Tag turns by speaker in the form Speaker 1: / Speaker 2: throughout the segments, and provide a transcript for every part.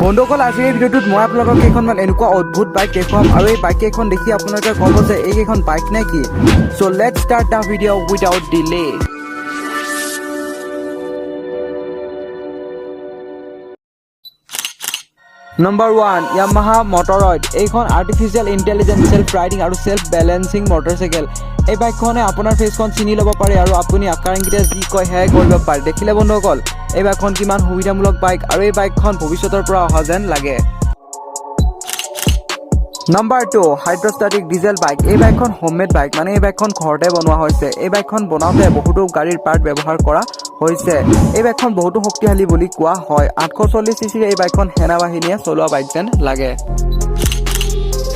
Speaker 1: বন্ধুসকল, আজিৰ এই ভিডিঅ'টোত মই আপোনালোকক কেইখনমান এনেকুৱা অদ্ভুত বাইক দেখুৱাম আৰু এই বাইক কেইখন দেখি আপোনালোকে ক'ব যে এইকেইখন বাইক নে কি। So let's start the video without delay. Number 1, Yamaha Motoroid. এইখন আৰ্টিফিচিয়েল ইণ্টেলিজেঞ্চ, চেল্ফ ৰাইডিং আৰু চেল্ফ বেলেঞ্চিং মটৰচাইকেল। এই বাইকখনে আপোনাৰ ফেচখন চিনি ল'ব পাৰে আৰু আপুনি আকাৰ ইংগিতে যি কয় সেয়াই কৰিব পাৰে। দেখিলে বন্ধুসকল, এই বাইকখন কিমান সুবিধামূলক বাইক আৰু এই বাইকখন ভৱিষ্যতৰ পৰা অহা যেন লাগে। Number 2, hydrostatic diesel bike. এই বাইকখন হোমমেড বাইক, মানে এই বাইকখন ঘৰতে বনোৱা হৈছে। এই বাইকখন বনাওঁতে বহুতো গাড়ীৰ পাৰ্ট ব্যৱহাৰ কৰা হৈছে। এই বাইকখন বহুতো শক্তিশালী বুলি কোৱা হয়। 840 চিচিৰ এই বাইকখন সেনাবাহিনীয়ে চলোৱা বাইক যেন লাগে।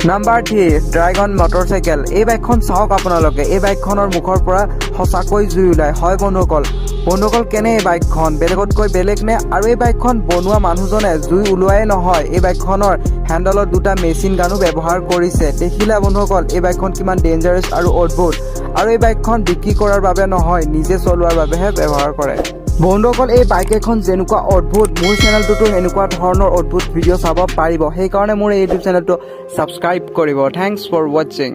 Speaker 1: Number 3, dragon motorcycle. এই বাইকখন চাওক আপোনালোকে, এই বাইকখনৰ মুখৰ পৰা সঁচাকৈ জুই ওলায়। হয় বন্ধুসকল, বন্ধুসকল, কেনে এই বাইকখন? বেলেগতকৈ বেলেগ নে? আৰু এই বাইকখন বনোৱা মানুহজনে জুই ওলোৱাই নহয়, এই বাইকখনৰ হেণ্ডেলত দুটা মেচিন গানো ব্যৱহাৰ কৰিছে। দেখিলা বন্ধুসকল, এই বাইকখন কিমান ডেঞ্জাৰাছ আৰু অদ্ভুত। আৰু এই বাইকখন বিক্ৰী কৰাৰ বাবে নহয়, নিজে চলোৱাৰ বাবেহে ব্যৱহাৰ কৰে। বন্ধুসকল, এই বাইক এখন যেনেকুৱা অদ্ভুত, মোৰ চেনেলটোতো এনেকুৱা ধৰণৰ অদ্ভুত ভিডিঅ' চাব পাৰিব। সেইকাৰণে মোৰ এই ইউটিউব চেনেলটো ছাবস্ক্ৰাইব কৰিব। Thanks for watching.